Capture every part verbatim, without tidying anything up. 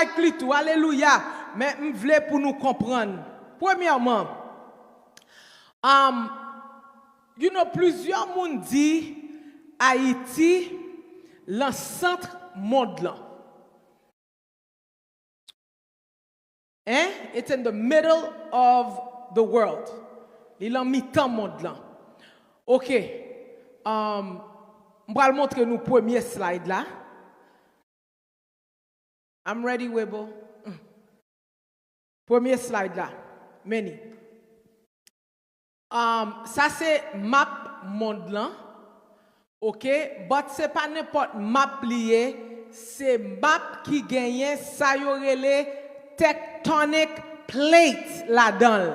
Mike li tou, alelouya. Men m vle pou nou konprann. Premyèman, um, you know, plizyè moun di Ayiti lan sant mond lan. Hein? It's in the middle of the world. Li lan mitan mond lan. Ok. Um, m pral montre nou premye slide la. I'm ready, Webo. Mm. Premye slide la. Many. Um, sa se map mond lan. Ok, but se pa nenpòt map li ye, se map ki genyen sa yo rele tectonic plate ladan l,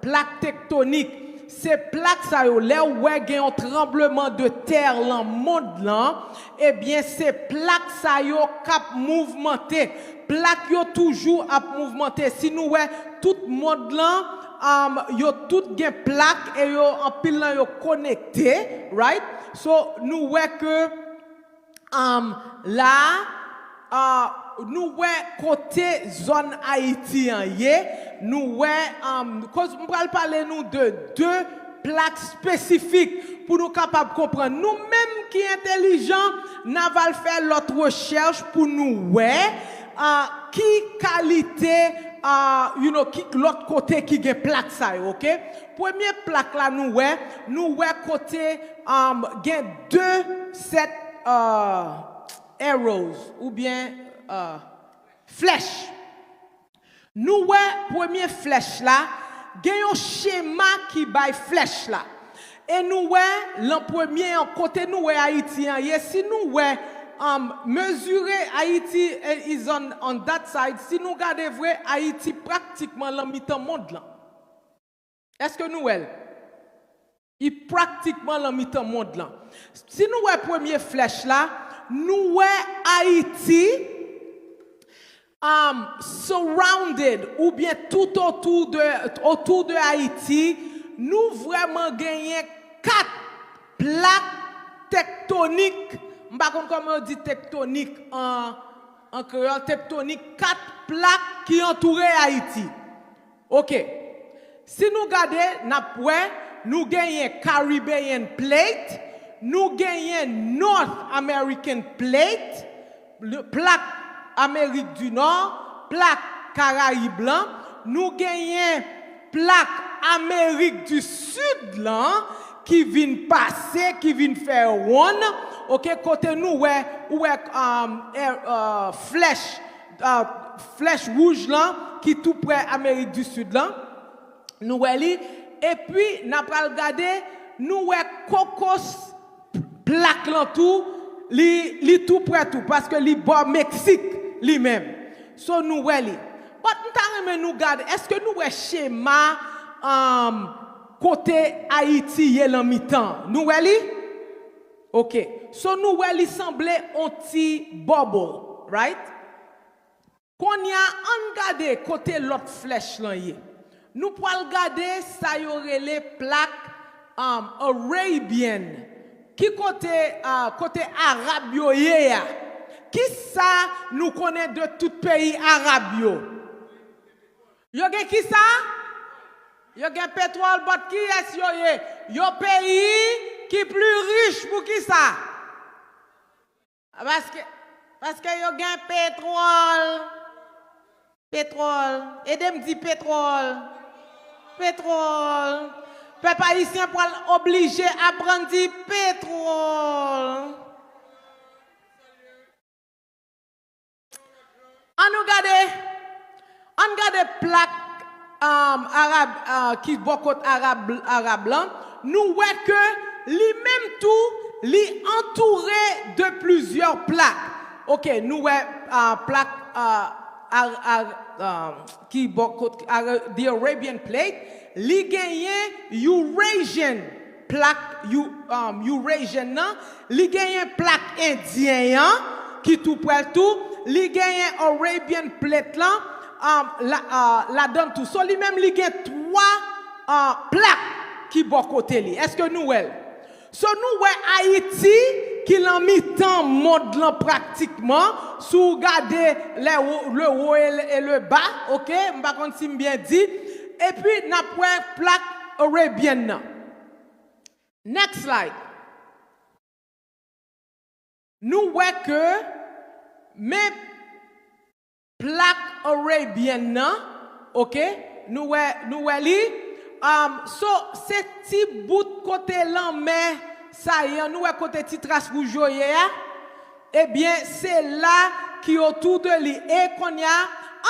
plak tektonik. Se plak sa yo, lè w wè gen yon tranbleman de tè lan mond lan, ebyen se plak sa yo k ap mouvmante. Plak yo toujou ap mouvmante. Si nou wè tout mond lan, um, yo tout gen plak e yo anpil nan yo konekte, right? So nou wè ke, um, la, uh, nou wè kote zòn Ayiti an ye, nou wè, um, koz m pral pale nou de de plak espesifik pou nou kapab konprann. Nou menm ki entelijan, n a va al fè lòt rechèch pou nou wè, uh, ki kalite, uh, you know, ki lòt kote ki gen plak sa yo, ok? Premye plak la nou wè, nou wè kote, um, gen de sèt, uh, arrows oubyen, uh, flèch. Nou wè premye flèch la, gen yon chema ki bay flèch la. E nou wè, lan premye an, kote nou wè Ayiti an ye, si nou wè, um, mezire Ayiti, eh, is on, on that side, si nou gade vre, Ayiti pratikman lan mitan mond lan. Èske nou wè l? Li pratikman lan mitan mond lan. Si nou wè premye flèch la, nou wè Ayiti, um, surrounded, oubyen tout autour de, autour de Ayiti, nou vrèman genyen kat plak tektonik. M pa konn kòman yo di tektonik an, an kreyòl, tektonik, kat plak ki antoure Ayiti. Ok. Si nou gade, n ap wè, nou genyen Caribbean Plate, nou genyen North American Plate, le, plak Amerik di Nò, plak Karayib lan, nou genyen plak Amerik di Sid lan, ki vin pase, ki vin fè wonn, ok, kote nou wè, ou wè, um, eh, uh, flèch, uh, flèch wouj lan ki tou prè Amerik di Sid lan. Nou wè li. Epi, n a pral gade, nou wè kokos plak lan tou, li, li tou prè tou, paske li bò Meksik li menm. So, nou wè li. But m ta renmen nou gade, èske nou wè chema, um, kote Ayiti ye lan mitan? Nou wè li? Ok. So, nou wè li sanble on ti bubble, right? Kounye a, ann gade kote lòt flèch lan ye. Nou pral gade sa yo rele plak, um, Arabian. Ki kote, uh, kote Arab yo ye a? Kisa nou konnen de tout peyi Arab yo? Yo gen kisa? Yo gen petwòl, but kiyès yo ye? Yo peyi ki pli rich. Poukisa? Paske, paske yo gen petwòl. Petwòl. Ede m di petwòl. Petwòl. Pèp ayisyen pral oblije aprann di petwòl. Ann nou gade, ann gade plak, um, Arab, uh, ki bò kot Arab, Arab lan. Nou wè ke li menm tou, li antoure de plizyè plak. Ok, nou wè, uh, plak, uh, Ar-, Ar-, um, ki bò kot Ara-, the Arabian Plate, li genyen Eurasian plak, Eu-, um, Eurasian nan, li genyen plak endyen an, ki tou prè l tou, li genyen Arabian Plate lan, um, la, uh, ladan l tou. So, li menm, li gen twa, uh, plak ki bò kote li. Èske nou wè l? So, nou wè Ayiti, ki nan mitan mond lan pratikman, si w gade le wo, le wo e le, e le ba, oke, m pa konn si m byen di, epi n ap wè plak Arabian nan. Next slide. Nou wè ke men plak Arabian nan, oke, nou wè, nou wè li. Um, so, se ti bout kote lanmè sa ye, nou wè kote ti tras wouj yo ye a. Ebyen, se la ki otou de li. E kounye a,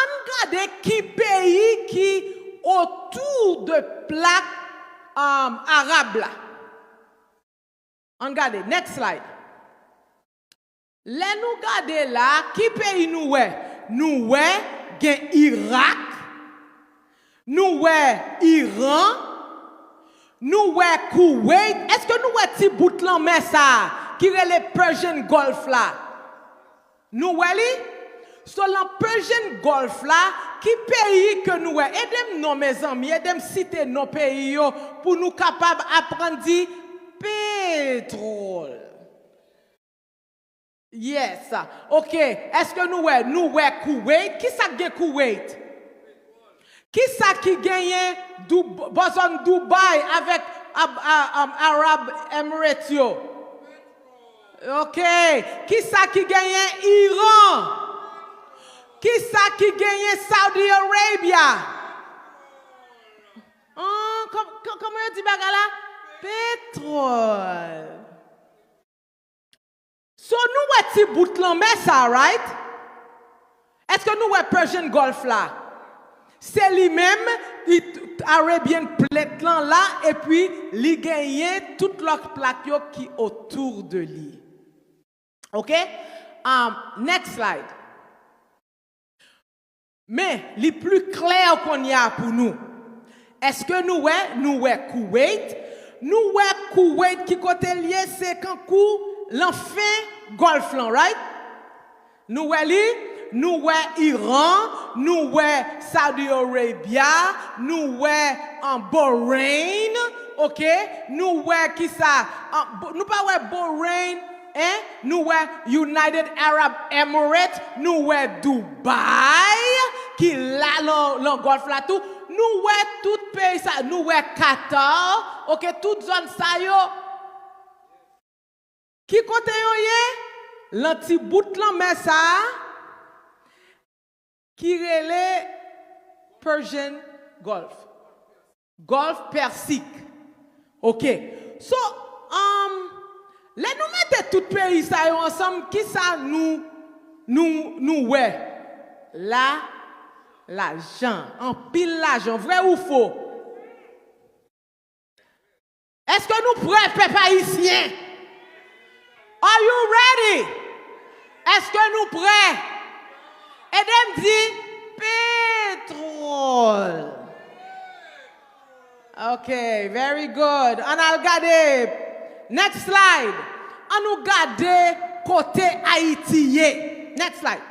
ann gade ki peyi ki otou de plak, um, arab la. Ann gade, next slide. Lè nou gade la, ki peyi nou wè? Nou wè gen Irak, nou wè Iran, nou wè Kuwait. Èske nou wè ti bout lanmè sa a ki rele Persian Gulf la? Nou wè li? So, lan Persian Gulf la, ki peyi ke nou wè? Ede m non, mezanmi, ede m site non peyi yo pou nou kapab aprann di petwòl. Yes. Oke. Èske nou wè? Nou wè Kuwait. Kisa k gen Kuwait? Kisa ki genyen Dou-, bò zòn Dubai avèk Ab-, a-, um, Arab Emirates yo? Oke. Kisa ki genyen Iran? Kisa ki genyen Saudi Arabia? An, kòm-, kòm-, kòman yo di bagay la? Petwòl. So, nou wè ti bout lanmè sa, right? Èske nou wè Persian Gulf la? Se li menm, li t-, Arabian Plate lan la, epi li genyen tout lòt plak yo ki otou de li. Oke? Um, next slide. Men, li pli klè kounye a pou nou. Èske nou wè? Nou wè Kuwait. Nou wè Kuwait ki kote l ye, se kankou lan fen Gulf lan, right? Nou wè li, nou wè Iran, nou wè Saudi Arabia, nou wè, an, Bahrain, oke? Nou wè kisa? An, Bo-, nou pa wè Bahrain, en? Nou wè United Arab Emirates, nou wè Dubai, ki la lan, lan Gulf la tou. Nou wè tout peyi sa, nou wè Qatar, oke, tout zòn sa yo. Ki kote yo ye? Lan ti bout lanmè sa a ki rele Persian Gulf. Gulf Pèsik. Oke. So, um, lè nou mete tout peyi sa yo ansanm, kisa nou, nou, nou wè? La, lajan. Anpil lajan. Vrè ou fo? Èske nou prè, pèp ayisyen? Are you ready? Èske nou prè? Ede m di petwòl. Ok, very good. Ann al gade. Next slide. Ann nou gade kote Ayiti ye. Next slide.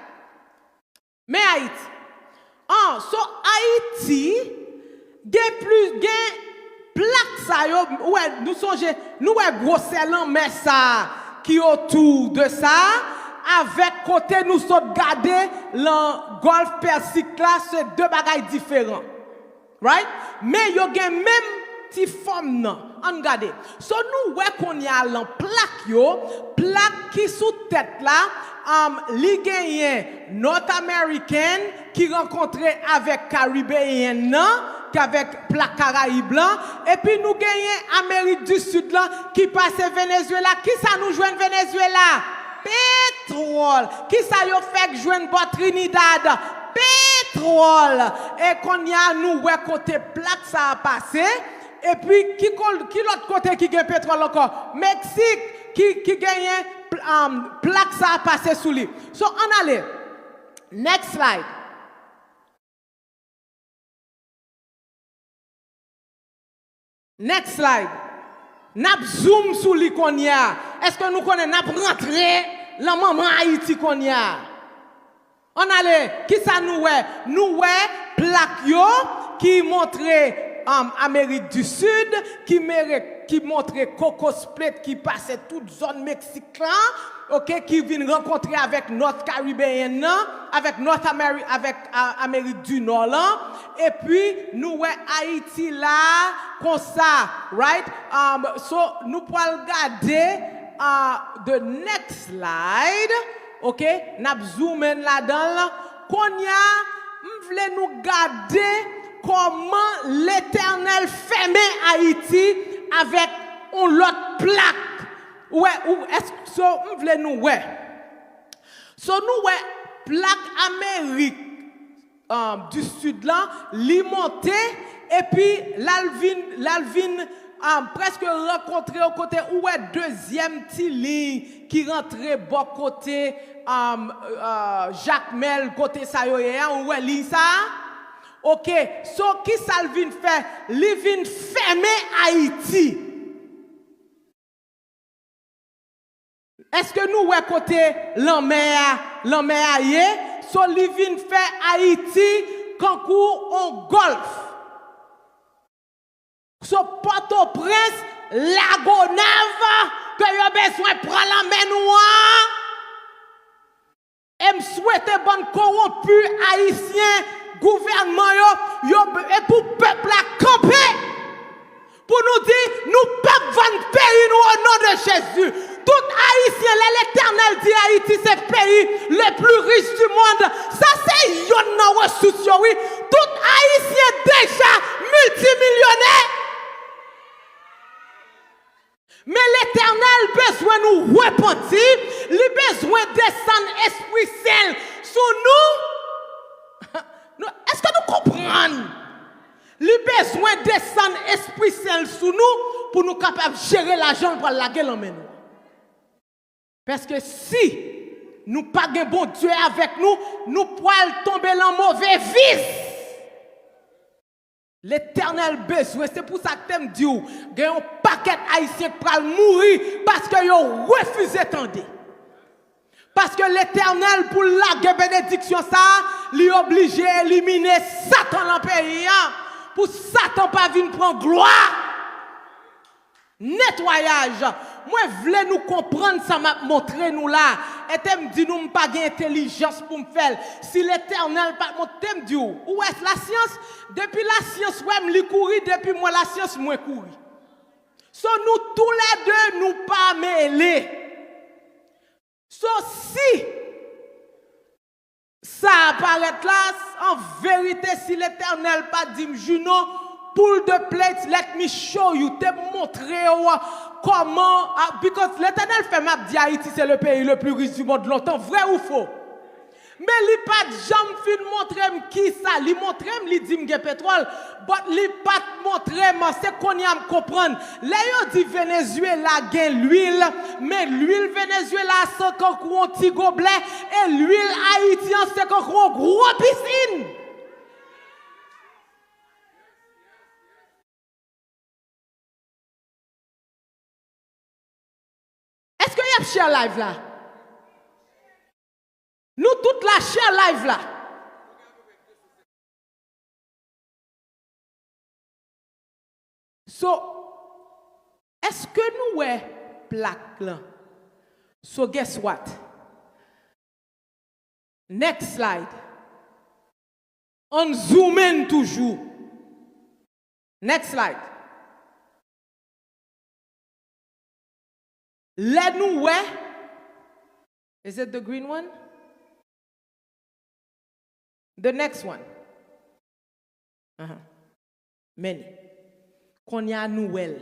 Men Ayiti. An, so Ayiti gen plis, gen plak sa yo, ou wè, nou sonje, nou wè gwosè lanmè sa a ki otou de sa a, avèk kote nou sot gade lan Gòlf Pèsik la, se de bagay diferan. Right? Men yo gen menm ti fòm nan. Ann gade. So, nou wè kounye a lan plak yo, plak ki sou tèt la, um, li genyen North American ki rankontre avèk Caribbean nan, k avèk plak Karayib lan, epi nou genyen Amerik di Sid lan ki pase Venezuela. Kisa nou jwenn Venezuela? Petwòl. Kisa yo fèk jwenn bò Trinidad? Petwòl. E kounye a, nou wè kote plak sa a pase. Epi, ki ko-, ki lòt kote ki gen petwòl ankò? Meksik, ki, ki genyen pl-, um, plak sa a pase sou li. So, ann ale. Next slide. Next slide. N ap zoom sou li kounye a. Èske nou konnen n ap rantre lan manman Ayiti kounye a? Ann ale, kisa nou wè? Nou wè plak yo ki montre um, Amerik di Sid, ki mere, ki montre Coco Split ki pase tout zòn Meksik la, oke, ki vin rankontre avèk North Caribbean nan, avèk North Ameri-, avèk, a, Amerik di Nò lan, epi nou wè Ayiti la, konsa, right? Um, so, nou pral gade, uh, the next slide, oke? N ap zoumen ladan l. Kounye a, m vle nou gade kòman Letènèl fèmen Ayiti avèk yon lòt plak. Ou wè, ou, èske, so, m vle nou wè. So, nou wè plak Amerik, um, di Sid lan, li monte, epi l al vin, l al vin, um, prèske rankontre yo kote ou wè dezyèm ti liy ki rantre bò kote, um, uh, Jakmèl, kote sa yo ye a, ou wè liy sa a? Oke, so, kisa l vin fè? Li vin fèmen Ayiti. Èske nou wè kote lanmè a, lanmè a ye? So, li vin fè Ayiti kankou on gòlf. So, Pòtoprens, Lagonav, ke yo bezwen pran lanmè nou an. E m swete bann kowonpi ayisyen, gouvènman yo, yo, e pou pèp la kanpe, pou nou di, nou p ap vann peyi nou, o non de Jezi. Tout Ayisyen, lè Letènèl di Ayiti se peyi le plus riche du monde, sa se yonn nan resous yo, wi. Tout Ayisyen deja miltimilyonè. Men Letènèl bezwen nou repanti, li bezwen desann Espri Sen l sou nou. Nou, èske nou konprann? Li bezwen desann Espri Sen l sou nou pou nou kapab jere lajan l pral lage lan men nou. Paske si nou pa gen Bondye avèk nou, nou pral tonbe lan move vis. Letènèl bezwen, se pou sa k te m di w, gen yon pakèt Ayisyen k pral mouri paske yo refize tande. Paske Letènèl, pou l lage benediksyon sa a, li oblije elimine Satan lan peyi a, pou Satan pa vin pran glwa. Netwayaj. Mwen vle nou konprann sa m ap montre nou la. E te m di nou m pa gen entèlijans pou m fè l. Si Letènèl pa t montre m, di w, ou wè lasyans? Depi lasyans wè m, li kouri, depi m wè lasyans, mwen kouri. So, nou toulède, nou pa mele. So, si sa a parèt la, an verite, si Letènèl pa di m, Juno, pull the plates, let me show you, te montre w kòman, ah, because Letènèl fè m ap di Ayiti se le pays le plus riche du monde lontan, vre ou fo? Men li pa t janm fin montre m kisa. Li montre m, li di m gen petwòl, but li pa t montre m. Se kounye a m konprann. Lè yo di Venezuela gen lwil, men lwil Venezuela se kankou yon ti goblè, e lwil Ayiti an se kankou yon gwo pisin. Èske y ap share live la? Nou tout la, share live la. So, èske nou wè plak lan? So, guess what? Next slide. Ann zoumen toujou. Next slide. Lè nou wè, is it the green one? The next one. Aha. Men li. Kounye a nou wè l.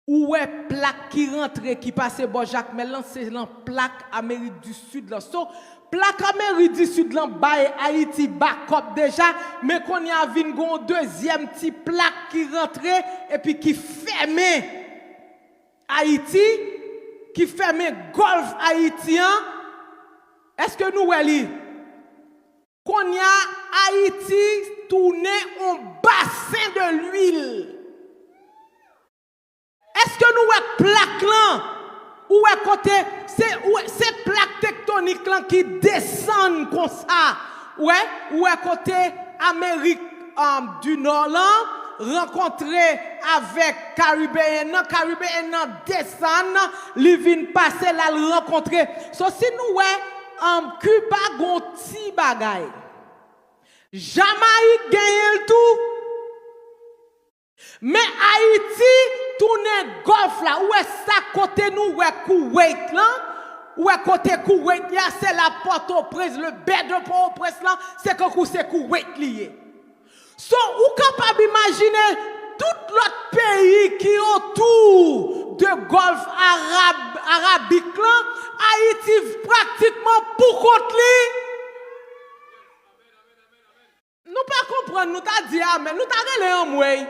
Ou wè plak ki rantre, ki pase bò Jakmèl lan, se lan plak Amerik di Sid lan. So, plak Amerik di Sid lan bay Ayiti bakòp deja, men kounye a vin gen yon dezyèm ti plak ki rantre epi ki fèmen Ayiti, ki fèmen gòlf Ayiti an. Èske nou wè li? Kounye a, Ayiti tounen yon basen de lwil. Èske nou wè plak lan? Ou wè kote, se, ou wè, se plak tektonik lan ki desann konsa. Ou wè, ou wè kote Amerik, um, di Nò lan, rankontre avèk Karibeyen nan, Karibeyen nan desann, li vin pase la, l rankontre. So, si nou wè, um, Kiba gon ti bagay. Jamayik genyen l tou. Men Ayiti tounen Gòlf la. Ou wè sa kote nou wè Kuwait lan? Ou wè kote Kuwait ye a, se la Pòtoprens, le bè de Pòtoprens lan, se kankou se Kuwait li ye. So, ou kapab imajine tout lòt peyi ki otou de Gòlf Arab, Arabik lan, Ayiti pratikman pou kont li. Nou pa konprann, nou ta di amèn, nou ta rele anmwey.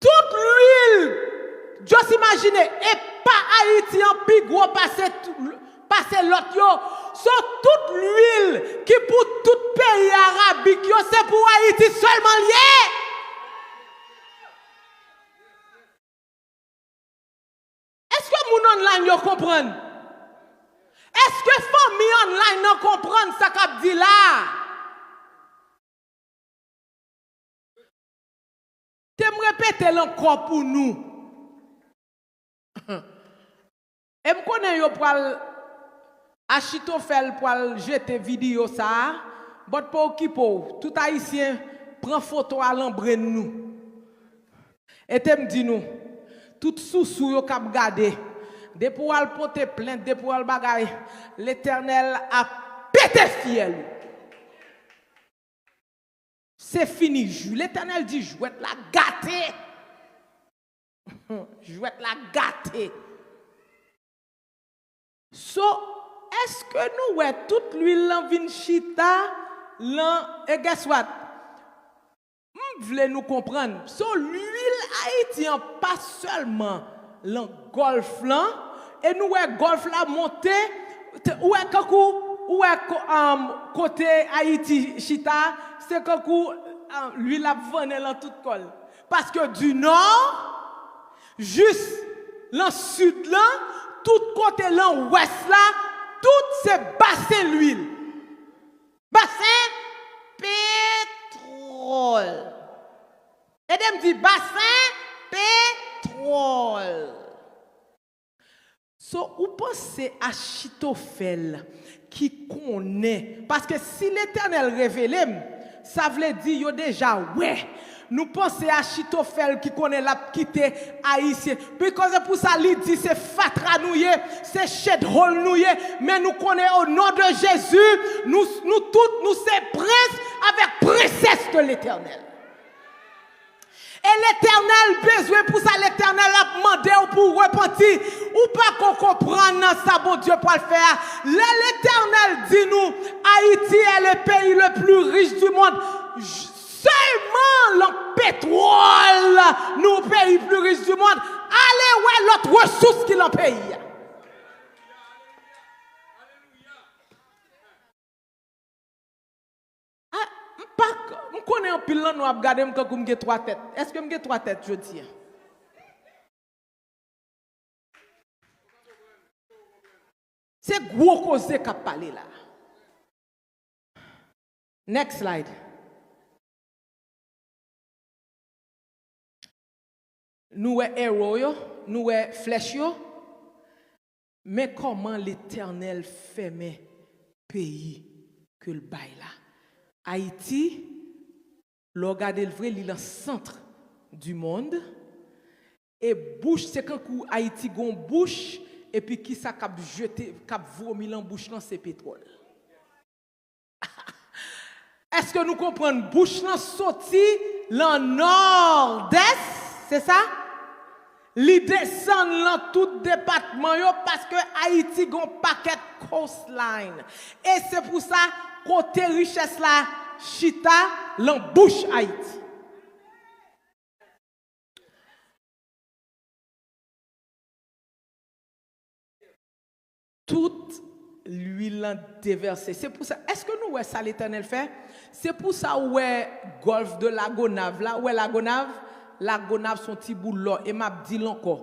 Tout lwil, just imajine, e pa Ayiti an pi gwo pase, pase lòt yo. So, tout lwil ki pou tout peyi arabik yo, se pou Ayiti sèlman l ye. Èske moun online yo konprann? Èske fanmi online nan konprann sa k ap di la? Ke m repete l ankò pou nou. E m konnen yo pral, Achitofèl pral jete videyo sa a, but pa okipe w, tout Ayisyen pran foto a lan brenn nou. E te m di nou, tout sousou yo k ap gade, depi w al pote plent, depi w al bagay, Letènèl ap pete fyèl ou. Se fini. Jou Letènèl di jwèt la gate. Jwèt la gate. So, èske nou wè tout lwil lan vin chita lan, e guess what? M vle nou konprann. So, lwil Ayiti an pa sèlman lan Gòlf lan, e nou wè Gòlf la monte, te, ou wè kankou, ou wè ko-, um, kote Ayiti chita, se kankou, um, lwil ap vannen lan tout kò l. Paske di nò jis lan sid lan, tout kote lan wès la, tout se basen lwil. Basen petwòl. Ede m di basen petwòl. So, ou panse Achitofèl ki konnen, paske si Letènèl revele m, sa vle di yo deja wè. Nou panse Achitofèl ki konnen l ap kite Ayisyen. Because se pou sa li di se fatra nou ye, se shithole nou ye, men nou konnen o non de Jezi, nou, nou tout, nou se prens avèk prensès de Letènèl. E Letènèl bezwen pou sa, Letènèl ap mande w pou w repanti. Ou pa ko konprann nan sa Bondye pral fè a. Lè Letènèl di nou, Ayiti est le pays le plus riche du monde, j-, sèlman lan petwòl nou peyi pli rich du monde. Ale wè lòt resous ki lan peyi a. Ah, m pa k-, m konnen anpil nan nou ap gade m kankou m gen twa tèt. Èske m gen twa tèt jodi a? Se gwo koze k ap pale la. Next slide. Nou wè arrow yo, nou wè flèch yo. Men kòman Letènèl fèmen peyi ke l bay la. Ayiti, lè w gade l vre, li lan sant du monde. E bouch, se kankou Ayiti gon bouch, epi kisa k ap jete, k ap vomi lan bouch lan, se petwòl. Èske nou konprann? Bouch lan soti lan nòdès, se sa? Li desann lan tout depatman yo, paske Ayiti gon pakèt coastline. E se pou sa, kote richès la chita, lan bouch Ayiti. Tout lwil lan devèse. Se pou sa, èske nou wè sa Letènèl fè? Se pou sa ou wè Gòlf de Lagonav la, ou wè Lagonav? Lagonav se yon ti boul lò, e m ap di l ankò.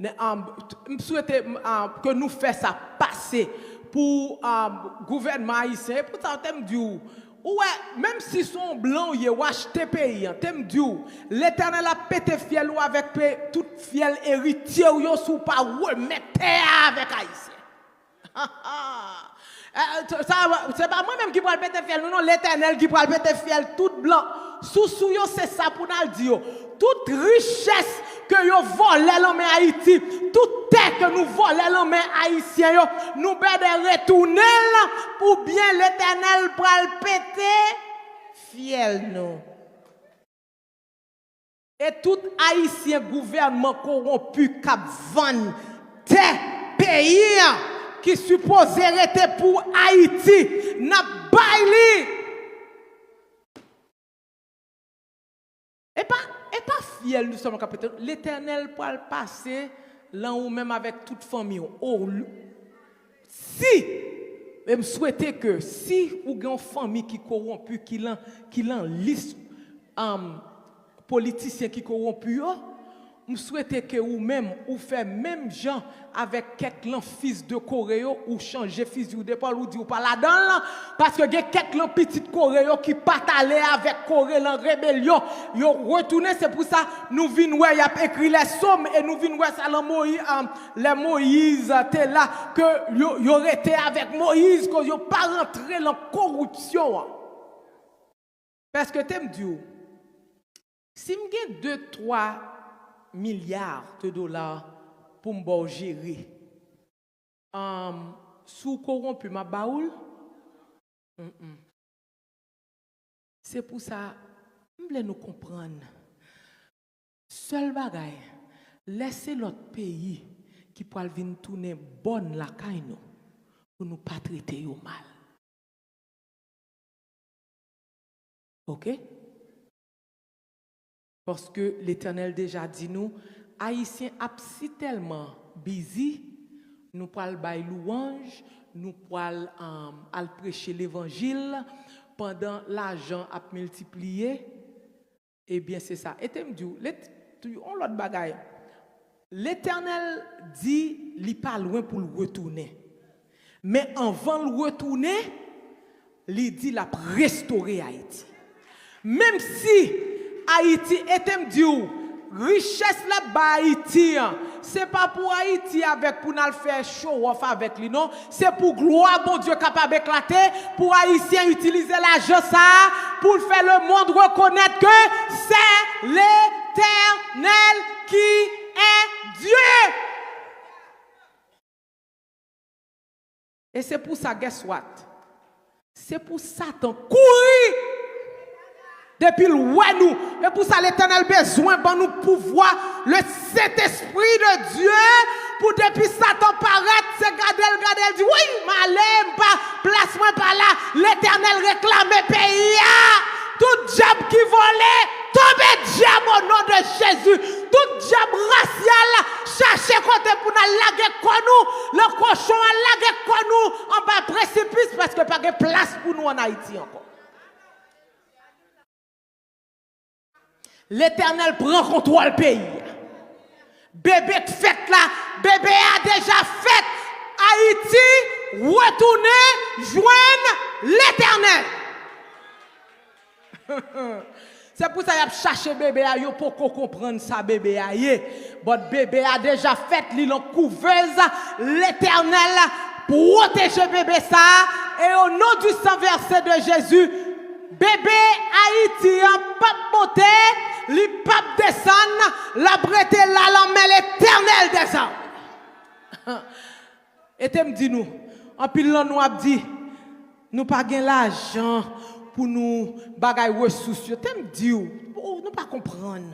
Nè, um, m swete, um, ke nou fè sa pase pou, um, gouvènman ayisyen. E pou sa, te m di w, Ou wè, menm si se yon blan w ye, w achte peyi a, te m di w, Letènèl ap pete fyèl ou avèk pe-, tout fyèl eritye w yo si w pa remèt tè a avèk Ayisyen. Eh, sa, se pa mwen menm ki pral pete fyèl nou, non, Letènèl ki pral pete fyèl tout blan. Sousou yo, se sa pou n al di yo. Tout richès ke yo vòlè nan men Ayiti, tout tè ke nou vòlè nan men Ayisyen yo, nou bèdè retounen l, oubyen Letènèl pral pete fyèl nou. E tout Ayisyen gouvènman kowonpi k ap vann tè peyi a ki sipoze rete pou Ayiti, n ap bay li. E pa, e pa fyèl nou sèlman k ap pete. Letènèl pral pase lan ou menm avèk tout fanmi w. O, l-, si, e m swete ke si ou gen yon fanmi ki kowonpi, ki lan, ki lan lis, um, politisyen ki kowonpi yo, m swete ke ou menm, ou fè menm jan avèk kèk lan fis de Kore yo, ou chanje fizi w depòl, ou di ou pa ladan l, paske gen kèk lan pitit Kore yo ki pa t ale avèk Kore lan rebelyon, yo retounen, se pou sa nou vin wè y ap ekri lè Sòm, e nou vin wè sa lan Moyi-, an, lè Moyiz te la, ke yo, yo rete avèk Moyiz, ke yo pa rantre lan koripsyon an. Paske te m di w, si m gen de, twa milya de dola pou m ba w jere, um, si w kowonpi, m ap ba ou l? Mm-mm. Se pou sa, m vle nou konprann. Sèl bagay, lè se lòt peyi ki pral vin tounen bòn lakay nou, pou nou pa trete yo mal. Oke? Paske Letènèl deja di nou, Ayisyen ap sitèlman bizi, nou pral bay lwanj, nou pral, um, al preche levanjil, pandan lajan ap miltipliye. Ebyen, se sa. E te m di w, let-, yon lòt bagay. Letènèl di li pa lwen pou l retounen. Men anvan l retounen, li di l ap restore Ayiti. Menm si Ayiti, e te m di w, richès l ap bay Ayiti an, se pa pou Ayiti avèk pou n al fè show off avèk li, non. Se pou glwa Bondye kapab eklate, pou Ayisyen itilize lajan sa a, pou l fè lemonn rekonèt ke se Letènèl ki est Dieu. E se pou sa, guess what? Se pou Satan kouri depi l wè nou. E pou sa, Letènèl bezwen ban nou pouvwa, le Sentespri de Dye, pou depi Satan parèt, se gade l, gade l, di, "Wi, m ale, m pa, plas mwen pa la." Letènèl reklame peyi a. Tout dyab ki vole, tonbe dyab o non de Jezi. Tout dyab rasyal, chache kote pou n al lage kò nou, lan kochon, al lage kò nou anba presipis, paske pa gen plas pou nou ann Ayiti ankò. Letènèl pran kontwòl peyi a. Bebe k fèt la, bebe a deja fèt. Ayiti retounen jwenn Letènèl. Se pou sa y ap chache bebe a, yo poko konprann sa bebe a ye. But bebe a deja fèt, li lan kouvèz. Letènèl pwoteje bebe sa a. E o non du sang versé de Jésus, bebe Ayiti an p ap monte, li p ap desann, l ap rete la lan men Letènèl dèzame. E te m di nou, anpil lan nou ap di, nou pa gen lajan pou nou bagay resous yo. Te m di w, ou, nou pa konprann.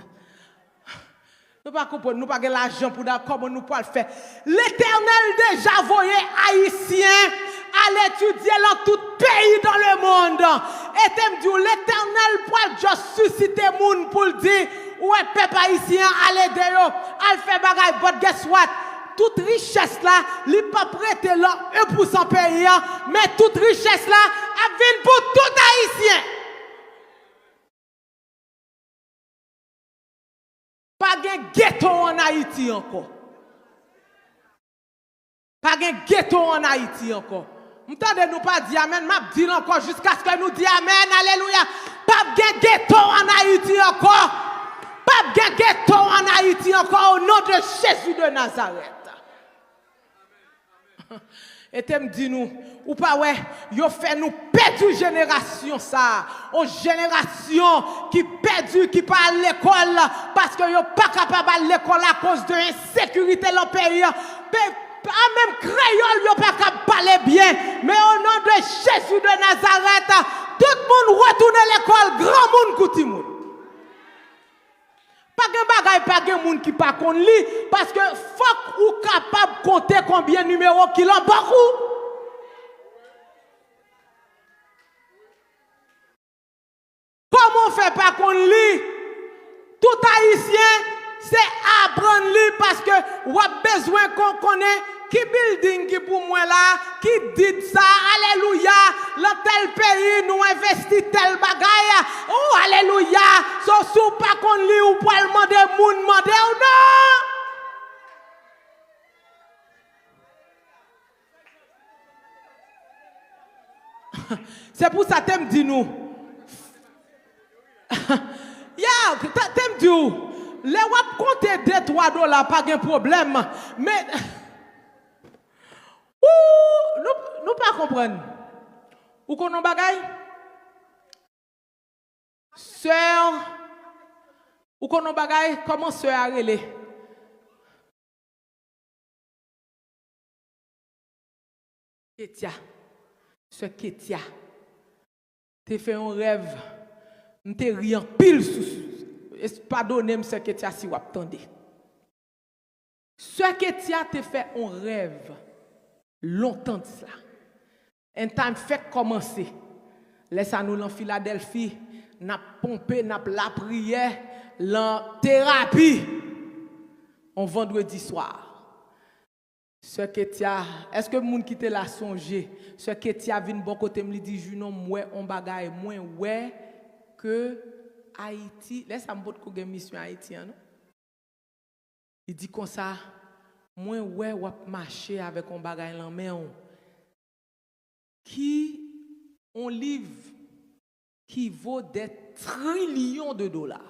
Nou pa konprann, nou pa gen lajan pou n al, kòman nou pral fè? Letènèl deja voye Ayisyen al etidye lan tout peyi dans le monde. E te m di w, Letènèl pral just sisite moun pou l di, ou wè pèp ayisyen an, al ede yo, al fè bagay. But guess what? Tout richès la, li p ap rete lan en pousan peyi an, men tout richès la ap vin pou tout Ayisyen. Pa gen geto ann Ayiti ankò. Pa gen geto ann Ayiti ankò. M tande nou pa di amèn, m ap di l ankò jiskaske nou di amèn, alelouya. P ap gen geto ann Ayiti ankò. P ap gen geto ann Ayiti ankò, o non de Jezi de Nazarèt. E te m di nou, ou pa wè, yo fè nou pèdi jenerasyon sa a. On jenerasyon ki pèdi, ki pa al lekòl, paske yo pa kapab al lekòl akoz de ensekirite lan peyi an. Pe, pa menm kreyòl, yo pa kab pale byen. Men o non de Jezi de Nazarèt, tout moun retounen lekòl, granmoun kou timoun. Pa gen bagay, pa gen moun ki pa konn li, paske fòk ou kapab konte konbyen nimewo ki lan bank ou. Kòman w fè pa konn li? Tout Ayisyen, se aprann li, paske w ap bezwen kon-, konnen ki bilding ki pou mwen la, ki dit sa, alelouya, lan tèl peyi nou envesti tèl bagay, o alelouya, so si w pa konn li, ou pral mande moun mande w, non! Se pou sa te m di nou. Ya, te, te m di w, lè w ap konte de twa dola, pa gen pwoblèm. Men, ou, nou, nou pa konprann. Ou konn yon bagay? Sè, ou konn yon bagay? Kòman sè a rele? Ketia. Sè Ketia. Te fè yon rèv. M te ri anpil sou, sou, es-, padone m, sè Ketia, si w ap tande. Sè Ketia te fè yon rèv lontan di sa. End time fèk kòmanse. Lè sa nou lan Filadèlfi, n ap ponpe, n ap lapriyè, lan terapi. On vandredi swa. Sè Ketia, èske moun ki te la sonje? Sè Ketia vin bò kote m, li di, Junon, m wè on bagay, mwen wè ke Ayiti, lè sa m potko gen misyon Ayiti an, non? Li di konsa, mwen wè w ap mache avèk on bagay lan men w ki on liv ki vo dè trilyon de dola.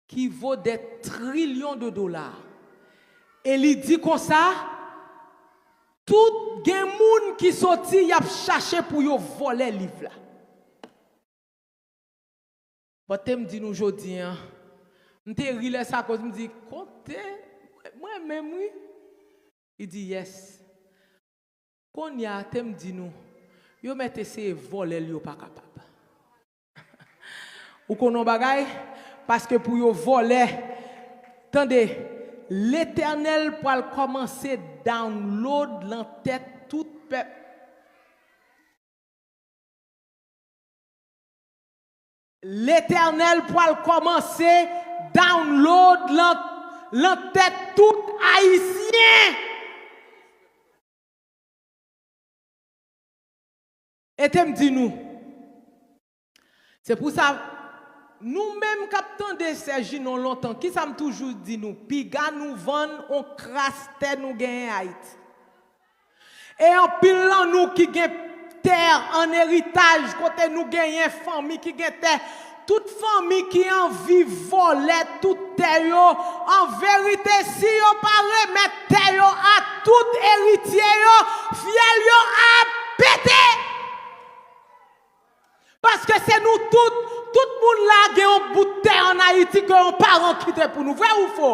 Ki vo dè trilyon de dola. E li di konsa, tout gen moun ki soti, y ap chache pou yo vòlè liv la. But te m di nou jodi an, m te ri lè sa koz m di, konte, mwen menm wi. Li di, yes. Kounye a, te m di nou, yo mèt eseye vòlè l, yo pa kapab. Ou konn yon bagay? Paske pou yo vòlè, tande, Letènèl pral kòmanse download lan tèt tout pèp. Letènèl pral kòmanse download lan, lan tèt tout Ayisyen. E te m di nou, se pou sa, nou menm k ap tande Sè Jinon lontan, kisa m toujou di nou? Piga nou vann on kras tè nou genyen Ayiti. E anpil lan nou ki gen tè an eritaj, kote nou genyen fanmi ki gen tè, tout fanmi ki anvi vòlè tout tè yo, an verite, si yo pa remèt tè yo a tout eritye yo, fyèl yo ap pete! Paske se nou tout, tout moun la gen yon bout tè an Ayiti ke yon paran kite pou nou. Vre ou fo?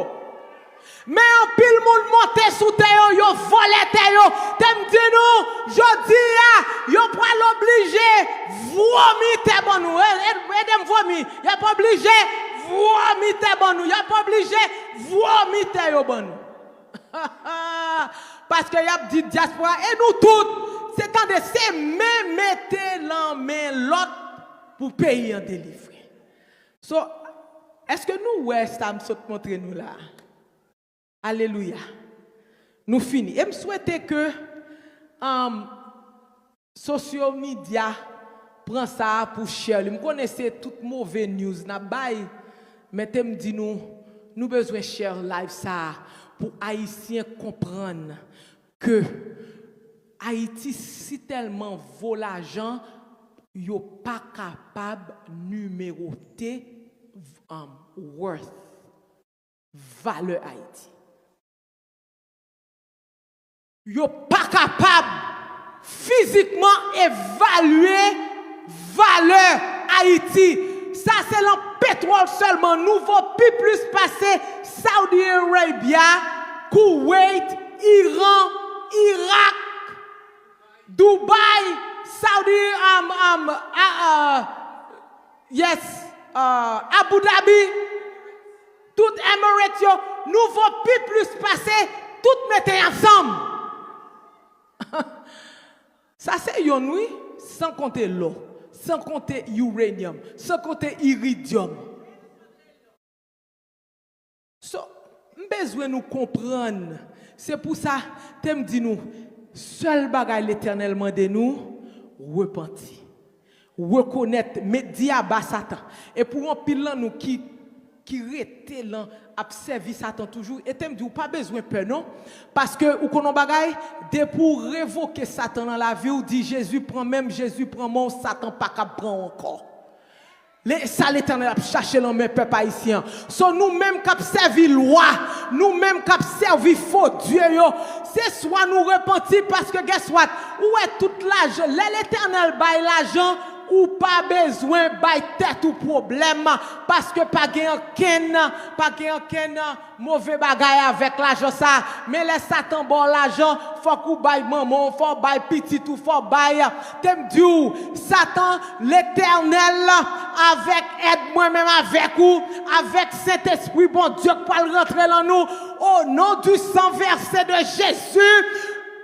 Men anpil moun monte sou tè yo, yo vòlè tè yo. Te m di nou, jodi a, yo pral oblije vwomi tè ban nou. E, e, ede m vwomi. Y ap oblije vwomi tè ban nou. Y ap oblije vwomi tè yo ban nou. Paske y ap di dyaspora, e nou tout, se tande, se men mete lan men lòt pou peyi an delivre. So, èske nou wè sa m sot montre nou la? Alelouya. Nou fini. E m swete ke, um, sosyo medya pran sa a pou share li. M konnen se tout move news n ap bay, men te m di nou, nou bezwen share live sa a pou Ayisyen konprann ke Ayiti si tèlman vo lajan, yo pa kapab nimewote, um, worth, valè Ayiti. Yo pa kapab fizikman evalye valè Ayiti. Sa se lan petwòl sèlman. Nou vo pi plis pase Saudi Arabia, Kuwait, Iran, Irak, Dubai, Saudi, um, um, uh, uh, yes, uh, Abu Dhabi, tout Emirates yo, nou vo pi plis pase tout mete ansanm. Sa se yonn wi, san konte lò, san konte uranium, san konte iridiòm. So, m bezwen nou konprann. Se pou sa, te m di nou, sèl bagay Letènèl mande nou, repanti. Rekonèt, met di aba Satan. E pou anpil lan nou ki, ki rete lan ap sèvi Satan toujou, e te m di ou pa bezwen pè non. Paske ou konn yon bagay, depi w revoke Satan nan lavi w, di Jezi pran men m, Jezi pran men w, Satan pa kab pran w ankò. Le, sa Letènèl ap chache lan men pèp ayisyen an. So, nou menm k ap sèvi lwa, nou menm k ap sèvi fo dye yo, se swa nou repanti, paske guess what? Ou wè tout lajan, lè Letènèl bay lajan, ou pa bezwen bay tèt ou pwoblèm, paske pa gen ankenn, pa gen ankenn move bagay avèk lajan sa. Men lè Satan ba w lajan, fòk ou bay manman w, fò w bay pitit ou, fò w bay. Te m di w, Satan, Letènèl, avèk èd mwen menm avèk ou, avèk Sentespri Bondye k pral rantre lan nou, au nom du sang versé de Jésus,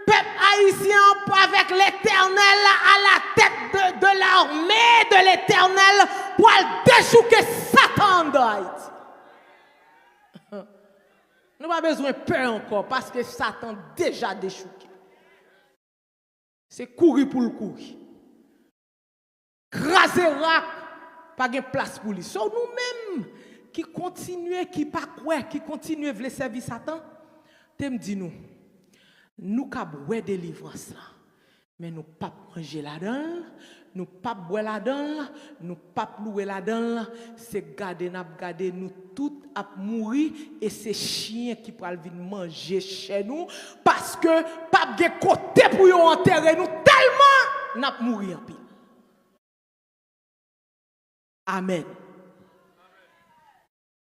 pèp ayisyen an avèk Letènèl à la tête de, de l'armée de l'Éternel pral dechouke Satan anndan Ayiti. Nou pa bezwen pè ankò, paske Satan deja dechouke. Se kouri pou l kouri. Kraze rak, pa gen plas pou li. So, nou menm ki kontinye, ki pa kwè, ki kontinye vle sèvi Satan, te m di nou, nou kab wè delivrans lan. Men nou p ap manje ladan l, nou p ap bwè ladan l, nou p ap louwe ladan l. Se gade n ap gade, nou tout ap mouri, e se chen ki pral vin manje chè nou, paske p ap gen kote pou yo antere nou, tèlman n ap mouri anpil. Amèn.